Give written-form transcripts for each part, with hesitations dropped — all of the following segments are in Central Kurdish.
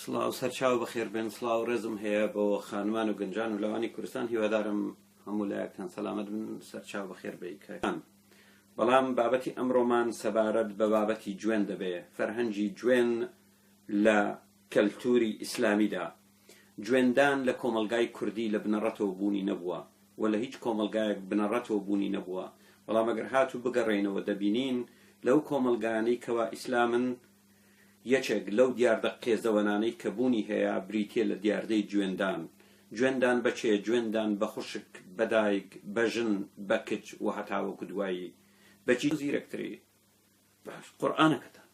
سڵاو سەرچاو بەخێربێن سڵاو ڕێزم هەیە بۆ خانمان و گەنجان و لاوانی کوردستان هیوادارم هەموو لایەکتان سەلامەت بن سەرچاو بەخێر بێی کاکان بەڵام بابەتی ئەمڕۆمان سەبارەت بە بابەتی جوێن دەبێ فەرهەنگی جوێن لە کەلتوری ئیسلامیدا جوێندان لە کۆمەڵگای کوردی لە بنەڕەتەوە بوونی نەبووە و لە هیچ کۆمەڵگایەک بنەڕەتەوە بوونی نەبووە بەڵام ئەگەر هاتوو بگەڕێینەوە دەبینین لەو کۆمەڵگایانەی کەوا ئیسلامن یەکێک لەو دیاردە قێزەوەنانەی کە بوونی هەیە بریتیە لە دیاردەی جوێندان. جوێندان بە کێ؟ جوێندان بە خوشک، بە دایک، بە ژن، بە کچ و هەتاوەکو دوایی. بە چی زیرەکتری؟ باش قورئانەکەتان.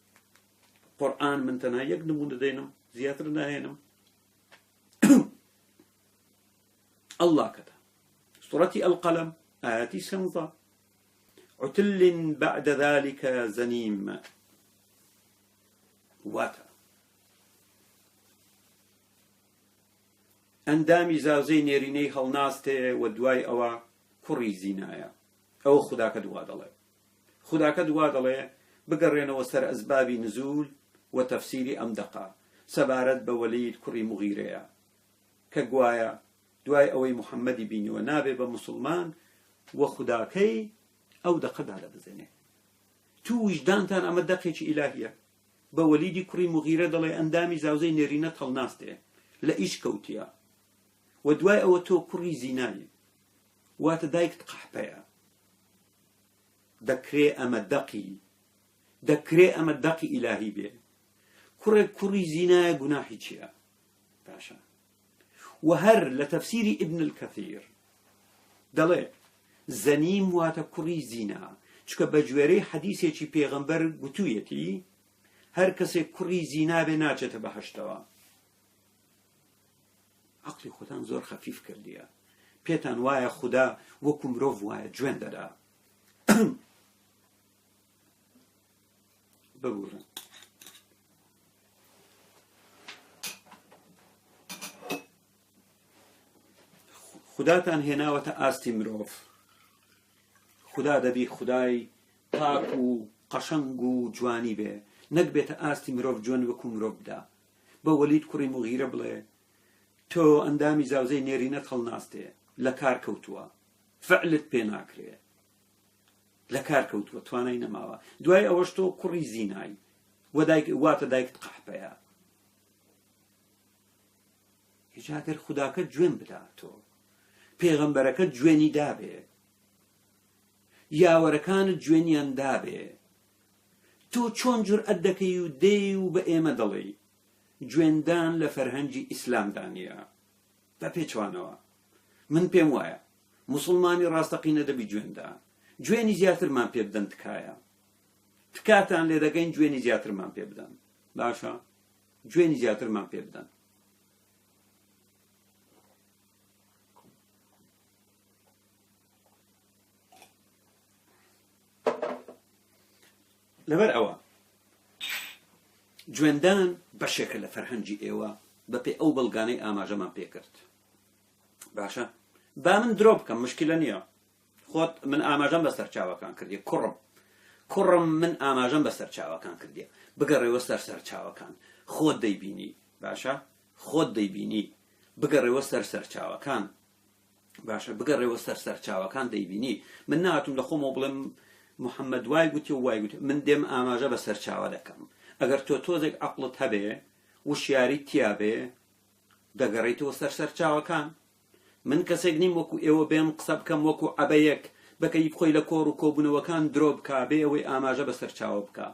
قورئان من تەنها یەک نموونە دێنم زیاتر ناهێنم. اللە کەتان. سورەتی القلم ئایەتی سێنزە عتل بعد ذلك زنیم واتە ئەندامی زاوزێی نێرینەی هەڵناستێ و دوای ئەوە کوڕی زینایە ئەوە خوداکە دوا دەڵێ خوداکە دوا دەڵێ بگەڕێنەوە سەر ئەسبابی نزول و تەفسیری ئەم دەقە سەبارەت بە وەلید کوڕی موغیرەیە کە گوایە دوای ئەوەی محەممەدی بینیوە نابێ بە موسڵمان و خوداکەی ئەو دەقە دادەبەزێنێ تو ویژدانتان ئەمە دەقێکی ئیلاهیە بە وەلیدی کوڕی موغیرە دەڵێ ئەندامی زاوزێی نێرینەت هەڵناستێ لە ئیش کەوتیە و دوای ئەوە تۆ کوڕی زینای واتە دایکت قەحپەیە دەکرێ ئەمە دەقی دەکرێ ئەمە دەقی ئیلاهی بێ کوڕێک کوڕی زینایە گوناحی چییە باشە و هەر لە تەفسیری ابن الکثیر دەڵێ زەنیم واتە کوڕی زینا چکە بە گوێرەی حەدیسێکی پێغەمبەر گوتوویەتی هەر کەسێک کوڕی زینا بێ ناچێتە بەهەشتەوە عقلی خۆتان زۆر خەفیف کردیە پێتان وایە خودا وەکو مرۆڤ وایە جوێن دەدا ببورن خوداتان هێناوەتە ئاستی مرۆڤ خودا دەبی خودای پاک و قەشەنگ و جوانی بێ نەک بێتە ئاستی مرۆڤ جوێن وەکو مرۆڤ بدا بە وەلید کوڕی موغیرە بڵێ تۆ ئەندامی زاوزەی نێرینەت هەڵناستێ لە کار کەوتووە فعلت پێ ناکرێ لە کار کەوتووە توانای نەماوە دوای ئەوەش تۆ کوڕی زینای وە دایک واتە دایکت قەحپەیە ئیجا گەر خوداکە جوێن بدا تۆ پێغەمبەرەکە جوێنی دابێ یاوەرەکانت جوێنیان دابێ تۆ چۆن جورئەت دەکەی و دێی و بە ئێمە دەڵێی جوێندان لە فەرهەنگی ئیسلامدا نییە بە پێچوانەوە من پێم وایە موسڵمانی ڕاستەقینە دەبی جوێندا جوێنی زیاترمان پێ بدەن تکایە تکاتان لێ دەکەین جوێنی زیاترمان پێ بدەن باشە جوێنی زیاترمان پێ بدەن. لەبەر ئەوە جوێندان بەشێکە لە فەرهەنگی ئێوە بەپێ ئەو بەڵگانەی ئاماژەمان پێکرد باشە با من درۆ بکەم مشکلە نییە خۆت من ئاماژەم بە سەرچاوەکان کردی کوڕم کوڕم من ئاماژەم بە سەرچاوەکان کردیە بگەڕێوە سەر سەرچاوەکان خۆت دەیبینی باشە خۆت دەیبینی بگەڕێوە سەر سەرچاوەکان باشە بگەڕێوە سەر سەرچاوەکان دەیبینی من ناتم لە خۆمەوە بڵێم محەممەد وای گوتی و وای گوتی من دێم ئاماژە بە سەرچاوە دەکەم ئەگەر تۆ تۆزێک عقلت هەبێ وشیاری تیابێ دەگەڕیتەوە سەر سەرچاوەکان من کەسێک نیم وەکو ئێوە بێم قسە بکەم وەکو عەبەیەک بە کەیف خۆی لە کۆڕ و کۆبوونەوەکان درۆ بکا بێ ئەوەی ئاماژە بە سەرچاوە بکا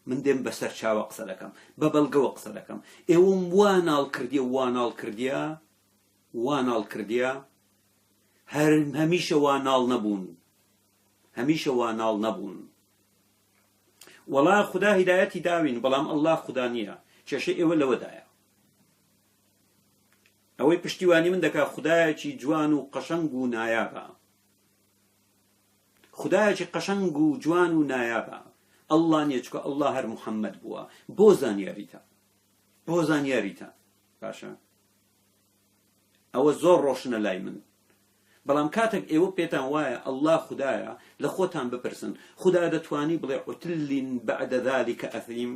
من دێم بە سەرچاوە قسە دەکەم بە بەڵگەوە قسە دەکەم ئێوەم وا ناڵ کردیە وا ناڵ کردیە وا ناڵ کردیە هەر هەمیشە وا ناڵ نەبوون هەمیشە وا ناڵ نەبوون وەڵا خودا هیدایەتی داوین بەڵام ئەڵڵا خودا نییە کێشەی ئێوە لەوەدایە ئەوەی پشتیوانی من دەکا خودایەکی جوان و قەشەنگ و نایابە خودایەکی قەشەنگ و جوان و نایابە ئەڵڵا نییە چکە ئەڵڵا هەر محەممەد بووە بۆ زانیاریتە بۆ زانیاریتە باشە ئەوە زۆر ڕۆشنە لای من بەڵام کاتێک ئێوە پێتان وایە ئەلله خدایە لە خۆتان بپرسن خدا دەتوانی بڵێ عتل بعد ذلك ئەثیم.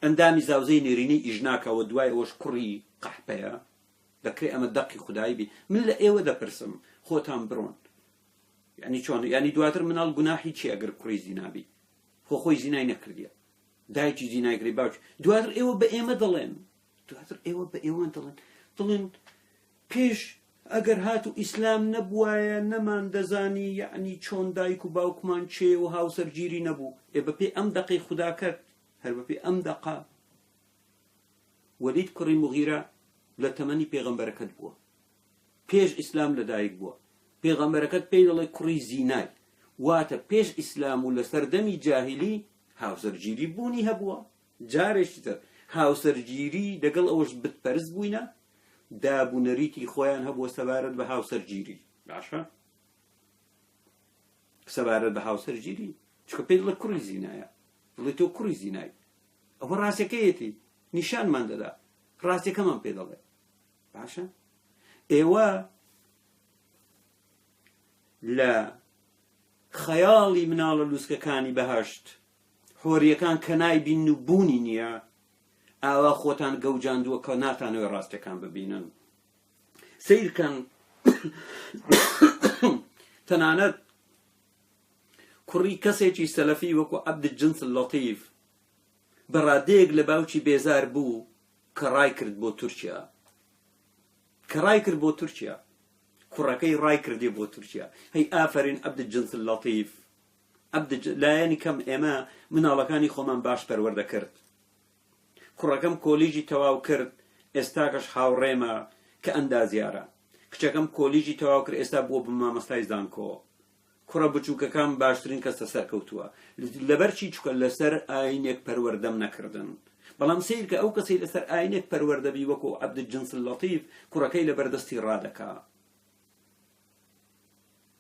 ئەندامی زاوزێی نێرینەی ئیش ناکا و دوای ئەوەش کوڕی قەحپەیە؟ دەکرێ ئەمە دەقی خودایی بی؟ من لە ئێوە دەپرسم خۆتان بڕۆن یعنی چۆن یعنی دواتر مناڵ گوناحی چی ئەگەر کوڕی زینا بی خۆ خۆی زینای نەکردیە دایکی زینای کردی باوکی دواتر ئێوە بە ئێمە دەڵێن دواتر ئێوە بە ئێوان دەڵێن دەڵێن پێش ئەگەر هاتوو ئیسلام نەبوایە نەمان دەزانی یەعنی چۆن دایک و باوکمان چێ و هاوسەرگیری نەبوو ئێ بەپێی ئەم دەقەی خوداکەت هەر بەپێی ئەم دەقە وەلید کوڕی موغیرە لە تەمەنی پێغەمبەرەکەت بووە پێش ئیسلام لەدایک بووە پێغەمبەرەکەت پێی دەڵێ کوڕی زینای واتە پێش ئیسلام و لە سەردەمی جاهیلی هاوسەرگیری بوونی هەبووە جارێکی تر هاوسەرگیری لەگەڵ ئەوەش بتپەرست بووینە داب و نەریتی خۆیان هەبووە سەبارەت بە هاوسەرگیری باشە سەبارەت بە هاوسەرگیری چکە پێی دڵێ کوڕی زینایە دڵێ تۆ کوڕی زینای ئەوە ڕاستەکەیەتی نیشانمان دەدا ڕاستەکەمان پێ دەڵێ باشە ئێوە لە خەیاڵی مناڵە لوسکەکانی بەهشت حۆریەکان کە نایبینن و بوونی نییە ئاوا خۆتان گەوجاندووە کە ناتانەوێ ڕاستەکان ببینن سیرکەن تەنانەت کوڕی کەسێکی سەلەفی وەکو عەبد جنس لەتیف بە ڕادەیەک لە باوکی بێزار بوو کە ڕای کرد بۆ تورکیا کە ڕای کرد بۆ تورکیا کوڕەکەی ڕای کردی بۆ تورکیا هەی ئافرین عەبد جنس لەتیف عەبد لایەنی کەم ئێمە مناڵەکانی خۆمان باش پەروەردە کرد کوڕەکەم کۆلیژی تەواو کرد ئێستاکەش هاوڕێمە کە ئەندازیارە کچەکەم کۆلیژی تەواو کرد ئێستا بووە بە مامۆستای زانکۆ کوڕە بچووکەکان باشترین کەسە سەرکەوتووە لەبەر چی چکە لەسەر ئاینێک پەروەردەم نەکردن بەڵام سیرکە ئەو کەسی لەسەر ئاینێک پەروەردەبی وەکو عەبد جنس لەتیف کوڕەکەی لەبەر دەستی ڕادەکا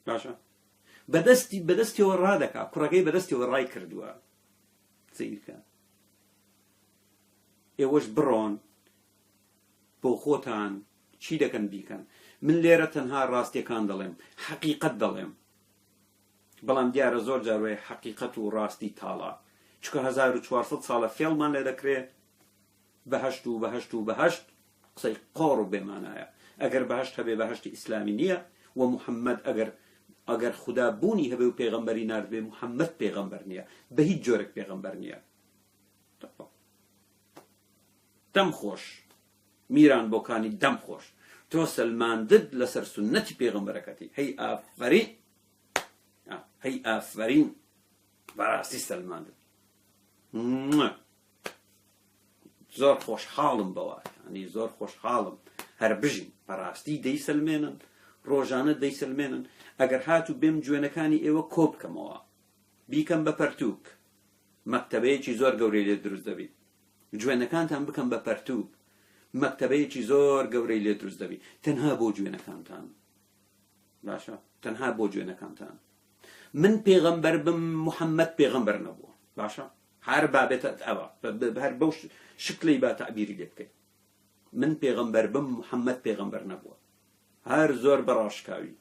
باشە بەدەستی بەدەستیەوە ڕادەکا کوڕەکەی بەدەستیەوە ڕای کردووە سیرکە ئێوەش بڕۆن بۆ خۆتان چی دەکەن بیکەن من لێرە تەنها ڕاستیەکان دەڵێم حەقیقەت دەڵێم بەڵام دیارە زۆر جار وەیە حەقیقەت و ڕاستی تاڵە چونکە 1400 ساڵە فێڵمان لێ دەکرێ بەهەشت و بەهەشت و بەهەشت قسەی قۆڕ و بێمانایە ئەگەر بەهەشت هەبێ بەهەشتی ئیسلامی نییە و محەممەد ئەگەر ئەگەر خودا بوونی هەبێ و پێغەمبەری ناردبێ محەممەد پێغەمبەر نییە بە هیچ جۆرێک پێغەمبەر نییە دەم خۆش میران بۆکانی دەم خۆش تۆ سەلماندت لەسەر سوننەتی پێغەمبەرەکەتی هەی ئافەرین هەی ئافەرین بەڕاستی سەلماندت زۆر خۆشحاڵم بەوە ینی زۆر خۆشحاڵم هەر بژین بەڕاستی دەیسەلمێنن ڕۆژانە دەیسەلمێنن ئەگەر هاتوو بێم جوێنەکانی ئێوە کۆ بکەمەوە بیکەم بە پەرتوک مەکتەبەیەکی زۆر گەورەی لێ دروست دەبی جوێنەکانتان بکەم بە پەرتوک مەکتەبەیەکی زۆر گەورەی لێ دروست دەبی تەنها بۆ جوێنەکانتان باشە تەنها بۆ جوێنەکانتان من پێغەمبەر بم محەممەد پێغەمبەر نەبووە باشە هەر بابێتە ئەوە هەر بەو شکلی با تعبیری لێ بکەیت من پێغەمبەر بم محەممەد پێغەمبەر نەبووە هەر زۆر بەڕاشکاوی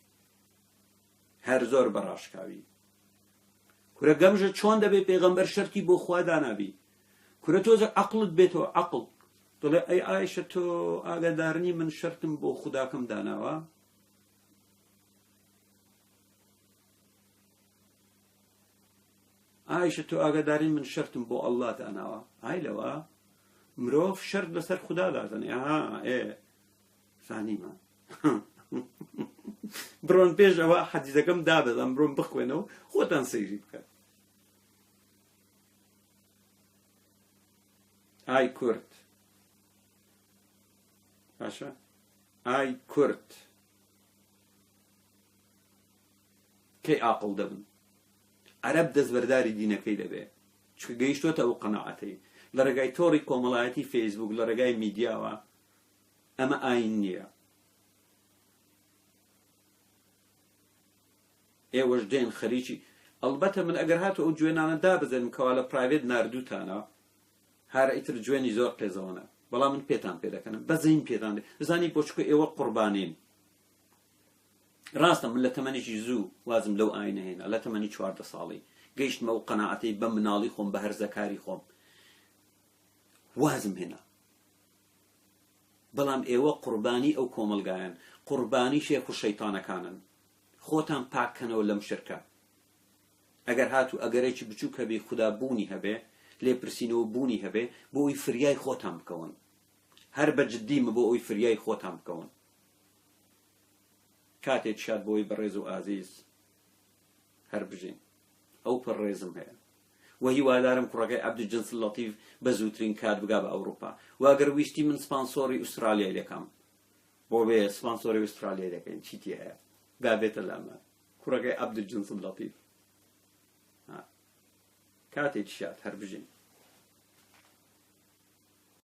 هەر زۆر بەڕاشکاوی کورە گەمژە چۆن دەبێ پێغەمبەر شەرتی بۆ خوا دانابی کورە تۆزە عەقڵت بێتەوە عەقڵ دەڵێ ئەی ئایشە تۆ ئاگادارنی من شەرتم بۆ خوداکەم داناوە ئایشە تۆ ئاگاداری من شەرتم بۆ ئەللا داناوە ئای لەوە مرۆڤ شەرت لەسەر خودا دادەنێ ها ئێ زانیمان بڕۆن پێش ئەوە حەدیسەکەم دابەزان بڕۆن بخوێنەوە خۆتان سەیری بکەن ئای کورد باشە ئای کورد کەی ئاقڵ دەبن عەرەب دەستبەرداری دینەکەی دەبێ چونکە گەیشتۆتە ئەو قەناعەتەی لە ڕێگای تۆڕی کۆمەڵایەتی فەیسبوک لە ڕێگای میدیاوە ئەمە ئاین نییە ئێوەش دێن خەریکی ئەڵبەتە من ئەگەر هاتو ئەو جوێنانە دابزێنم کەوا لە private ناردووتانە هەر ئیتر جوێنی زۆر قێزەوەنە بەڵام من پێتان پێ دەکەنم بەزەین پێتان دێ زانی بۆ چکە ئێوە قوربانین ڕاستە من لە تەمەنێکی زوو وازم لەو ئاینە هێنا لە تەمەنی 14 ساڵی گەیشتمە ئەو قەناعەتەی بە مناڵی خۆم بە هەرزەکاری خۆم. وازم هێنا. بەڵام ئێوە قوربانی ئەو کۆمەڵگایەن، قوربانی شێخ و شەیتانەکانن. خۆتان پاک کەنەوە لەم شرکە. ئەگەر هاتوو ئەگەرێکی بچووک هەبێ خودا بوونی هەبێ، لێپرسینەوە بوونی هەبێ، بۆ ئەوی فریای خۆتان بکەون. هەر بە جدیمە بۆ ئەوی فریای خۆتان بکەون. کاتێک شاد بۆی بەڕێز و ئازیز هەر بژین. ئەو پڕ ڕێزم هەیە. وە هیوادارم کوڕەکەی عەبد جنس لەتیف بە زووترین کات بگا بە ئەوروپا. وە ئەگەر ویستی من سپانسۆڕی ئوسترالیای دەکەم. بۆ بێ سپانسۆری ئوسترالیای دەکەین چی تیایە با بێتە لامان کوڕەکەی عەبد جنس لەتیف. کاتێکی شاد هەر بژین.